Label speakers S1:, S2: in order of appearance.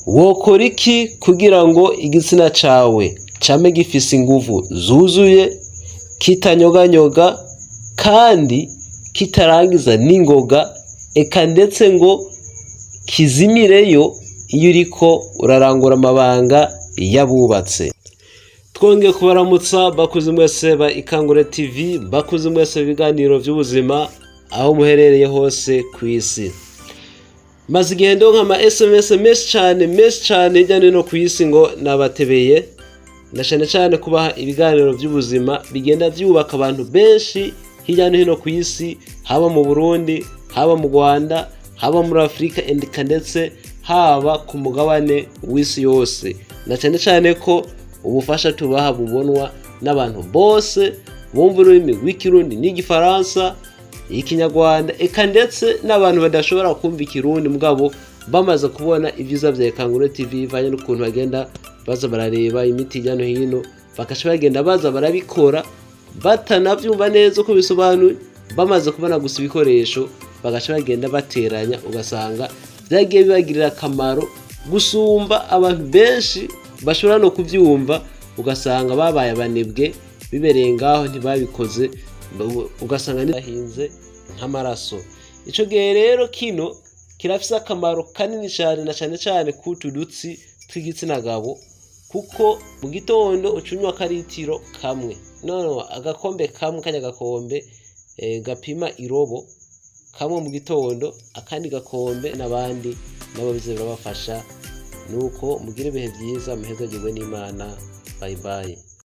S1: Wokora iki kugira ngo igitsina cawe came gifise inguvu zuzuye, kitanyoganyoga kandi kitarangiza n'ingoga, eka ndetse ngo kizimireyo iyo uriko urarangura amabanga y'abubatse? Twongeye kubaramutsa, bakuze mwese ba Ikangure TV, bakuze mwese ibiganiro vy'ubuzima, aho muherereye hose kw'isi. Maze igihe ndonka ama SMS menshi cane, menshi cane, hirya no hino kw'isi ngo nabatebeye, na cane cane kubaha ibiganiro vy'ubuzima bigenda vyubaka abantu benshi hirya no hino kw'isi, haba mu Burundi, haba mu Rwanda, haba muri Afurika, eka ndetse haba ku mugabane w'isi yose, na cane cane ko ubufasha tubaha bubonwa n'abantu bose bumva ururimi rw'Ikirundi n'Igifaransa, Ikinyarwanda, eka ndetse n'abantu badashobora kumva Ikirundi mugabo bamaze kubona ibyiza vya Ikangure TV, bivanye n'ukuntu bagenda baza barareba imiti hirya no hino, bakaca bagenda baza barabikora batanavyumva neza uko bisobanuye. Bamaze kubona gusa ibikoresho, bagaca bagenda bateranya, ugasanga vyagiye bibagirira akamaro gusumba abantu benshi bashobora no kuvyumva, ugasanga babaye abanebwe, bibereye ngaho ntibabikoze, ugasanga bahinze nk'amaraso. Ico gihe rero kino kirafise akamaro kanini cane, na cane cane kutu dutsi tw'igitsina gabo, kuko mu gitondo uca unywa akaritiro kamwe, no agakombe kamwe, karya gakombe gapima irobo kamwe mu gitondo, akandi gakombe n'abandi nabo bize birabafasha. Nuko mugire ibihe vyiza, muhezagirwe n'Imana. Bye bye.